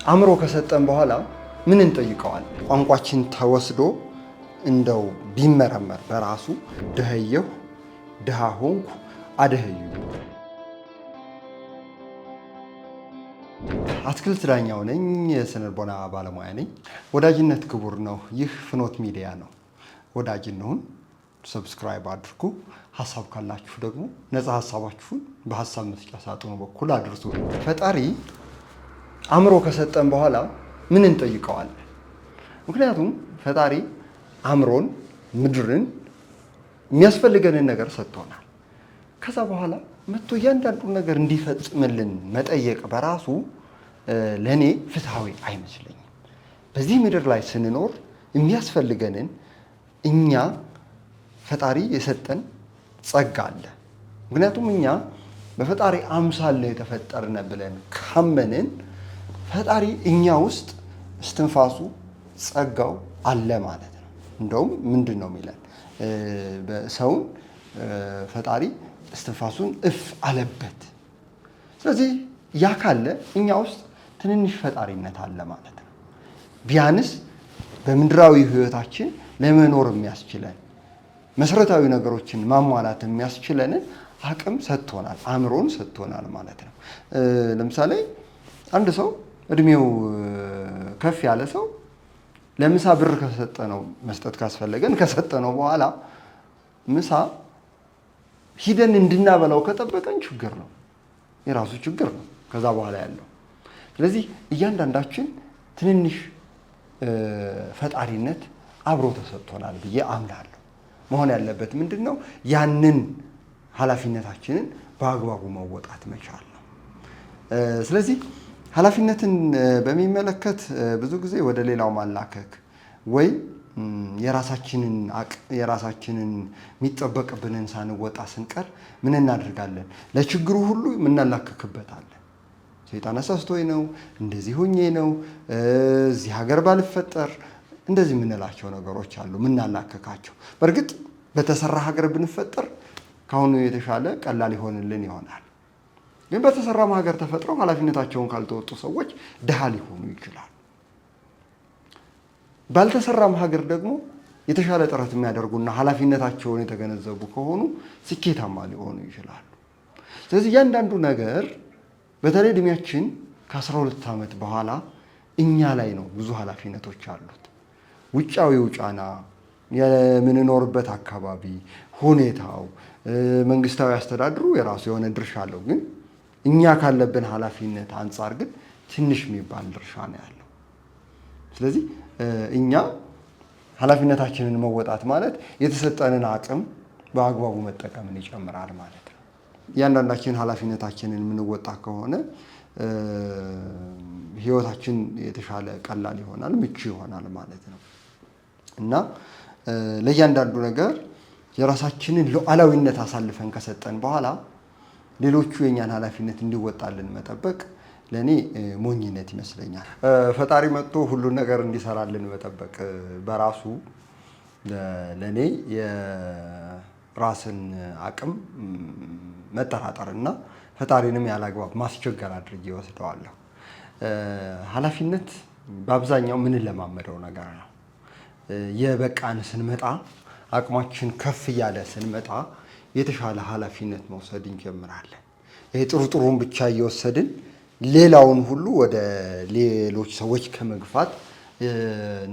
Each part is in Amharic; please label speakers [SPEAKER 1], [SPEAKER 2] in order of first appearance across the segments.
[SPEAKER 1] አእምሮ ከሰጠን በኋላ ምን እንጠይቀዋል? ቋንቋችን ተወስዶ እንደው ቢመረመር በራሱ ደኸየሁ፣ ድሃ ሆንኩ፣ አደኸዩ። አትክልት ዳኛው ነኝ፣ የስነልቦና ባለሙያ ነኝ። ወዳጅነት ክቡር ነው። ይህ ፍኖት ሚዲያ ነው። ወዳጅ እንሁን። Subscribe አድርጉ። ሀሳብ ካላችሁ ደግሞ ነፃ ሀሳባችሁን በሀሳብ መስጫ ሳጥኑ በኩል አድርሱ። ፈጣሪ አእምሮ ከሰጠን በኋላ ምን እንጠይቀዋለን? ምክንያቱም ፈጣሪ አእምሮን፣ ምድርን፣ የሚያስፈልገንን ነገር ሰጥቶናል። ከዛ በኋላ መጥቶ እያንዳንዱን ነገር እንዲፈጽምልን መጠየቅ በራሱ ለእኔ ፍትሐዊ አይመስለኝም። በዚህ ምድር ላይ ስንኖር የሚያስፈልገንን እኛ ፈጣሪ የሰጠን ጸጋ አለ። ምክንያቱም እኛ በፈጣሪ አምሳል ነው የተፈጠርነ ብለን ካመንን ፈጣሪ እኛ ውስጥ እስትንፋሱ ጸጋው አለ ማለት ነው። እንደውም ምንድን ነው የሚለን? ሰውን ፈጣሪ እስትንፋሱን እፍ አለበት። ስለዚህ ያ ካለ እኛ ውስጥ ትንንሽ ፈጣሪነት አለ ማለት ነው። ቢያንስ በምድራዊ ሕይወታችን ለመኖር የሚያስችለን መሰረታዊ ነገሮችን ማሟላት የሚያስችለንን አቅም ሰጥቶናል፣ አእምሮን ሰጥቶናል ማለት ነው። ለምሳሌ አንድ ሰው እድሜው ከፍ ያለ ሰው ለምሳ ብር ከሰጠነው መስጠት ካስፈለገን ከሰጠነው በኋላ ምሳ ሂደን እንድናበላው ከጠበቀን ችግር ነው፣ የራሱ ችግር ነው ከዛ በኋላ ያለው። ስለዚህ እያንዳንዳችን ትንንሽ ፈጣሪነት አብሮ ተሰጥቶናል ብዬ አምናለሁ። መሆን ያለበት ምንድን ነው? ያንን ኃላፊነታችንን በአግባቡ መወጣት መቻል ነው። ስለዚህ ኃላፊነትን በሚመለከት ብዙ ጊዜ ወደ ሌላው ማላከክ ወይ የራሳችንን የሚጠበቅብንን ሳንወጣ ስንቀር ምን እናደርጋለን? ለችግሩ ሁሉ የምናላክክበታለን። ሰይጣን አሳስቶኝ ነው፣ እንደዚህ ሆኜ ነው፣ እዚህ ሀገር ባልፈጠር፣ እንደዚህ የምንላቸው ነገሮች አሉ፣ የምናላክካቸው። በእርግጥ በተሰራ ሀገር ብንፈጠር ከአሁኑ የተሻለ ቀላል ይሆንልን ይሆናል። ግን በተሰራም ሀገር ተፈጥረው ኃላፊነታቸውን ካልተወጡ ሰዎች ድሃ ሊሆኑ ይችላሉ። ባልተሰራም ሀገር ደግሞ የተሻለ ጥረት የሚያደርጉና ኃላፊነታቸውን የተገነዘቡ ከሆኑ ስኬታማ ሊሆኑ ይችላሉ። ስለዚህ እያንዳንዱ ነገር በተለይ እድሜያችን ከ12 ዓመት በኋላ እኛ ላይ ነው ብዙ ኃላፊነቶች አሉት። ውጫዊው ጫና፣ የምንኖርበት አካባቢ ሁኔታው፣ መንግስታዊ አስተዳድሩ የራሱ የሆነ ድርሻ አለው። ግን እኛ ካለብን ኃላፊነት አንጻር ግን ትንሽ የሚባል ድርሻ ነው ያለው። ስለዚህ እኛ ኃላፊነታችንን መወጣት ማለት የተሰጠንን አቅም በአግባቡ መጠቀምን ይጨምራል ማለት ነው። እያንዳንዳችን ኃላፊነታችንን የምንወጣ ከሆነ ህይወታችን የተሻለ ቀላል ይሆናል፣ ምቹ ይሆናል ማለት ነው። እና ለእያንዳንዱ ነገር የራሳችንን ሉዓላዊነት አሳልፈን ከሰጠን በኋላ ሌሎቹ የእኛን ኃላፊነት እንዲወጣልን መጠበቅ ለእኔ ሞኝነት ይመስለኛል። ፈጣሪ መጥቶ ሁሉን ነገር እንዲሰራልን መጠበቅ በራሱ ለእኔ የራስን አቅም መጠራጠርና ፈጣሪንም ያላግባብ ማስቸገር አድርጌ ወስደዋለሁ። ኃላፊነት በአብዛኛው ምንለማመደው ነገር ነው። የበቃን ስንመጣ፣ አቅማችን ከፍ እያለ ስንመጣ የተሻለ ኃላፊነት መውሰድ እንጀምራለን። ይሄ ጥሩ ጥሩን ብቻ እየወሰድን ሌላውን ሁሉ ወደ ሌሎች ሰዎች ከመግፋት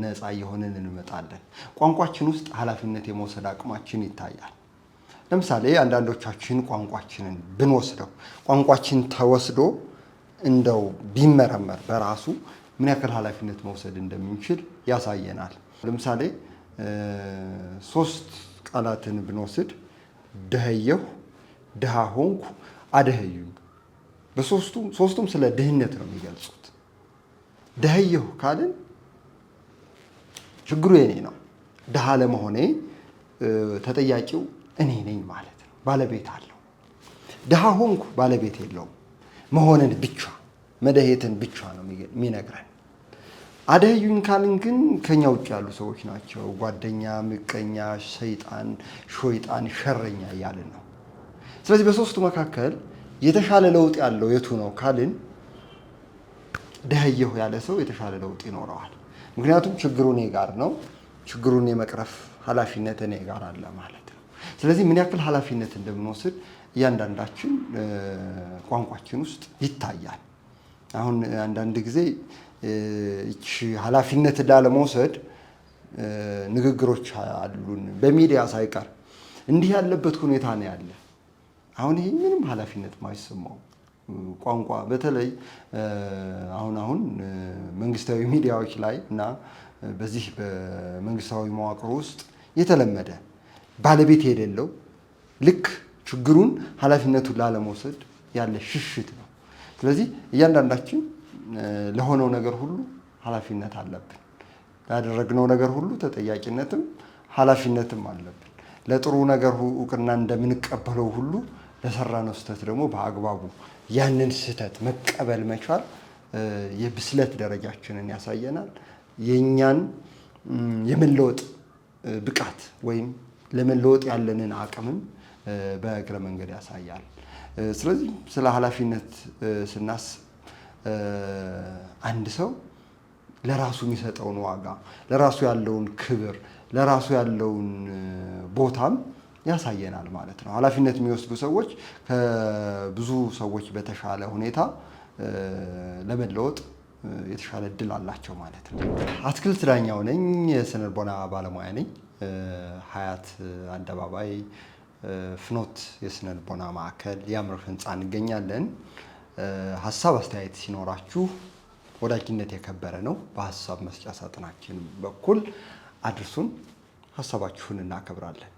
[SPEAKER 1] ነፃ እየሆንን እንመጣለን። ቋንቋችን ውስጥ ኃላፊነት የመውሰድ አቅማችን ይታያል። ለምሳሌ አንዳንዶቻችን ቋንቋችንን ብንወስደው፣ ቋንቋችን ተወስዶ እንደው ቢመረመር በራሱ ምን ያክል ኃላፊነት መውሰድ እንደምንችል ያሳየናል። ለምሳሌ ሶስት ቃላትን ብንወስድ ደኸየሁ፣ ድሃ ሆንኩ፣ አደኸዩኝ። በሶስቱም ሶስቱም ስለ ድህነት ነው የሚገልጹት። ደኸየሁ ካልን ችግሩ የኔ ነው፣ ድሃ ለመሆኔ ተጠያቂው እኔ ነኝ ማለት ነው። ባለቤት አለው። ድሃ ሆንኩ ባለቤት የለውም። መሆንን ብቻ መደሄትን ብቻ ነው የሚነግረን። አደኸዩኝ ካልን ግን ከኛ ውጭ ያሉ ሰዎች ናቸው። ጓደኛ፣ ምቀኛ፣ ሰይጣን፣ ሾይጣን፣ ሸረኛ እያልን ነው። ስለዚህ በሶስቱ መካከል የተሻለ ለውጥ ያለው የቱ ነው ካልን ደኸየሁ ያለ ሰው የተሻለ ለውጥ ይኖረዋል። ምክንያቱም ችግሩ እኔ ጋር ነው፣ ችግሩን የመቅረፍ ኃላፊነት እኔ ጋር አለ ማለት ነው። ስለዚህ ምን ያክል ኃላፊነት እንደምንወስድ እያንዳንዳችን ቋንቋችን ውስጥ ይታያል። አሁን አንዳንድ ጊዜ ይቺ ኃላፊነት ላለመውሰድ ንግግሮች አሉን በሚዲያ ሳይቀር እንዲህ ያለበት ሁኔታ ነው ያለ። አሁን ይሄ ምንም ኃላፊነት ማይሰማው ቋንቋ በተለይ አሁን አሁን መንግስታዊ ሚዲያዎች ላይ እና በዚህ በመንግስታዊ መዋቅር ውስጥ የተለመደ ባለቤት የሌለው ልክ ችግሩን ኃላፊነቱን ላለመውሰድ ያለ ሽሽት ነው። ስለዚህ እያንዳንዳችን ለሆነው ነገር ሁሉ ኃላፊነት አለብን። ላደረግነው ነገር ሁሉ ተጠያቂነትም ኃላፊነትም አለብን። ለጥሩ ነገር እውቅና እንደምንቀበለው ሁሉ ለሰራነው ስህተት ደግሞ በአግባቡ ያንን ስህተት መቀበል መቻል የብስለት ደረጃችንን ያሳየናል። የእኛን የመለወጥ ብቃት ወይም ለመለወጥ ያለንን አቅምም በእግረ መንገድ ያሳያል። ስለዚህ ስለ ኃላፊነት ስናስብ አንድ ሰው ለራሱ የሚሰጠውን ዋጋ፣ ለራሱ ያለውን ክብር፣ ለራሱ ያለውን ቦታም ያሳየናል ማለት ነው። ኃላፊነት የሚወስዱ ሰዎች ከብዙ ሰዎች በተሻለ ሁኔታ ለመለወጥ የተሻለ እድል አላቸው ማለት ነው። አትክልት ዳኛው ነኝ። የስነ ልቦና ባለሙያ ነኝ። ሀያት አደባባይ ፍኖት የስነ ልቦና ማዕከል ያምር ህንፃ እንገኛለን። ሀሳብ አስተያየት ሲኖራችሁ ወዳጅነት የከበረ ነው። በሀሳብ መስጫ ሳጥናችን በኩል አድርሱን። ሀሳባችሁን እናከብራለን።